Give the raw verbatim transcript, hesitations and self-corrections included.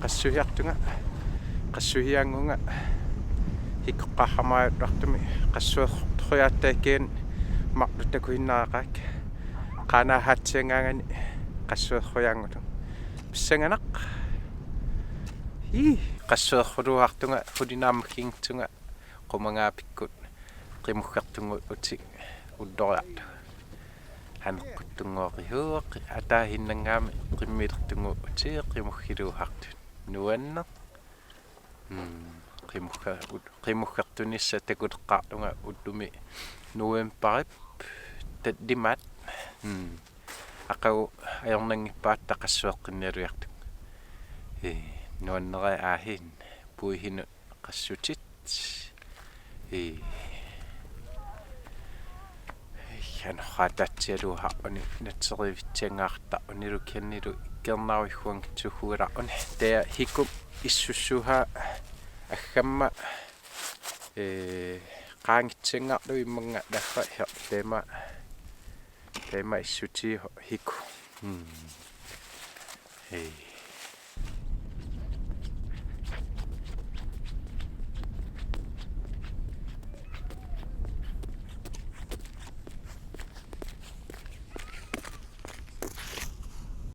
Qassuhiartunga, qassuhiaannguunga, hikoqqaarhamaajuartumi qassuertoriaataakkani marluk takuinnaraqaakka. Qaanaahaatsiangaangani qassuerrujaanngulunga. Pissanganaq. Ii, qassuerruluuartunga, hulinaammakkiinngitsunga qumangaapikkut qimuggertunnguutit ulloriartut. Aneqquttunnguuq ihuuq, ataahinnanngaanniit qimmilertunnguutit qimuggiluuartut. Nuanneq. Mm, qimugga-, ut-, qimuggertunissaq takuteqqaartunga ullumi novembarip tallimaat. Mm. Aqagu ajornanngippaat qassueqqinnialuiartunga. Ee, nuannera aahiin puihinut qassutit. Ee. Anorraataatsialuuaruni natserivitsiangaartarunilu kanilu ikkernarujuanngitsuugularuni. Taava hiku issussuhaa aggamma, ee, qaangitsiangaarlugu immannga laffa her tema. Tema issutii hiku. Hmm. Hei.